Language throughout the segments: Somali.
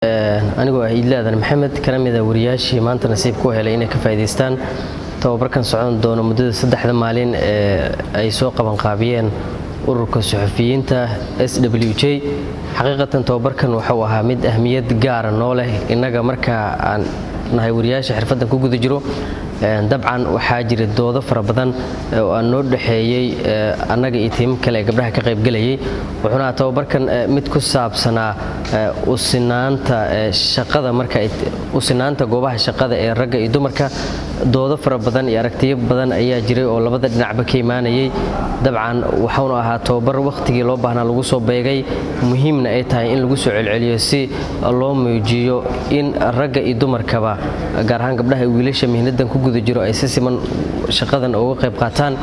Anigoo ah Iidle Aadan Maxamed, kana mida wariyaashii maanta nasiib ku helay inay ka faa'iidaystaan tababarkan socon doono muddada 3da maalin ee ay soo qabanqaabiyeen ururka suxufiyiinta SWJ. Xaqiiqatan, tababarkan wuxuu ahaa mid ahmiyad gaara noo leh innaga marka aan nahay wariyaasha xirfaddan ku guda jiro. Dabcan, waxaa jira doodo fara badan oo aan noo dhexeeyey annaga iyo tiimo kale ee gabdhaha ka qaybgelayay. Wuxuuna ahaa tababarkan mid ku saabsanaa usinaanta shaqada, marka usinaanta goobaha shaqada ee ragga iyo dumarka. Doodo fara badan iyo aragtiyo badan ayaa jiray oo labada dhinacba ka imaanayay. Dabcan, waxauna ahaa tababar wakhtigii loo baahnaa lagu soo beegay, muhiimna ay tahay in lagu soo celceliyo si loo muujiyo in ragga iyo dumarkaba, gaar ahaan gabdhaha iyo wiilasha mihnadan ku guda jiro, ay si siman shaqadan uga qayb qaataan.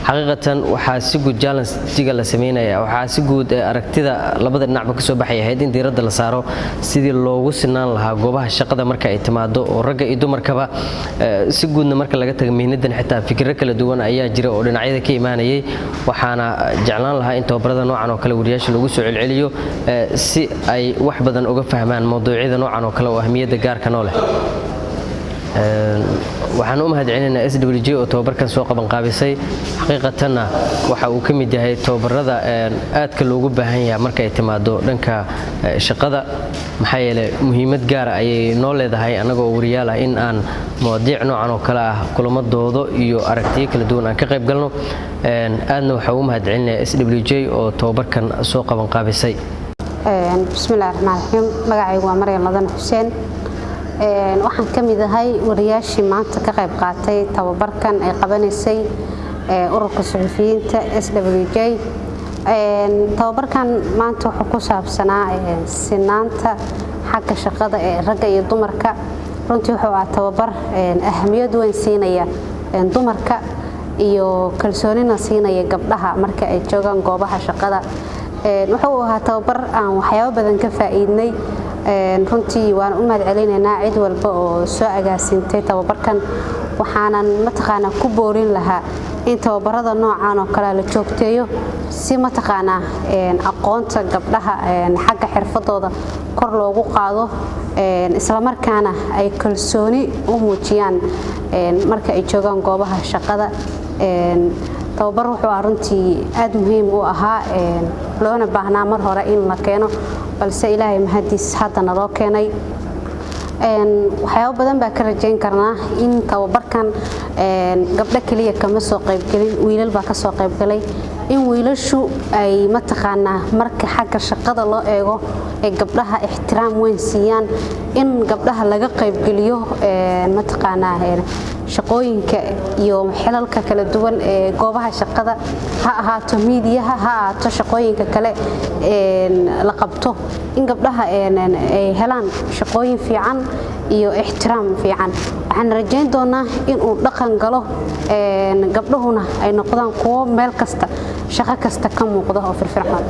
Xaqiiqatan, waxaa si guud challenge-iga la sameynaya, waxaa si guud aragtida labada dhinacba kasoo baxay ahayd in diiradda la saaro sidii loogu sinaan lahaa goobaha shaqada marka ay timaado oo ragga iyo dumarkaba. Si guudna marka laga taga mihnadan, xitaa fikiro kala duwan ayaa jira oo dhinacyada ka imaanayay. Waxaana jeclaan lahaa in tababarada noocan oo kale wariyaasha lagu soo celceliyo si ay wax badan uga fahmaan mawduucyada noocan oo kale oo ahmiyadda gaarka noo leh. Waxaan u mahad celinaynaa SWJ oo tababarkan soo qabanqaabisay. Xaqiiqatanna, waxa uu ka mid yahay tababarada aadka loogu baahan yahay marka ay timaado dhanka shaqada, maxaa yeelay muhiimad gaara ayay noo leedahay annagoo wariyaal ah in aan mawaadiic noocan oo kale ah kulamo doodo iyo aragtiyo kala duwan aan ka qayb galno. Aadna waxaa ugu mahad celinayaa SWJ oo tababarkan soo qabanqaabisay. Bismillahi raxmaan raxiim. Magacaygu waa Maryam Ladan Xuseen. Waxaan ka mid ahay wariyaashii maanta ka qayb qaatay tababarkan ay qabanaysay ururka suxufiyiinta SWJ. Tababarkan maanta wuxuu ku saabsanaa sinaanta xagga shaqada ee ragga iyo dumarka. Runtii wuxuu ahaa tababar ahamiyad weyn siinaya dumarka iyo kalsoonina siinaya gabdhaha marka ay joogaan goobaha shaqada. Wuxuu ahaa tababar aan waxyaabo badan ka faa'iidnay. Runtii waan u mahad celinaynaa cid walba oo soo agaasintay tababarkan. Waxaanan mataqaanaa ku boorin lahaa in tababarada noocan oo kale la joogteeyo si mataqaanaa aqoonta gabdhaha xagga xirfadooda kor loogu qaado, islamarkaana ay kalsooni u muujiyaan marka ay joogaan goobaha shaqada. Tababar wuxuu ah runtii aada muhiim u ahaa, loona baahnaa mar hore in la keeno, balse Ilaahay mahadiis hadda naloo keenay. Waxyaabo badan baa ka rajayn karnaa in tababarkan gabdho keliya kama soo qaybgelin, wiilal baa kasoo qaybgalay. In wiilashu ay mataqaanaa marka xagga shaqada loo eego ay gabdhaha ixtiraam weyn siiyaan, in gabdhaha laga qaybgeliyo mataqaanaa shaqooyinka iyo xilalka kala duwan ee goobaha shaqada, ha ahaato miidiyaha, ha ahaato shaqooyinka kale la qabto, in gabdhaha ay helaan shaqooyin fiican iyo ixtiraam fiican. Waxaan rajayn doonaa inuu dhaqan galo, gabdhahuna ay noqdaan kuwo meel kasta, shaqo kasta ka muuqda oo firfircoon.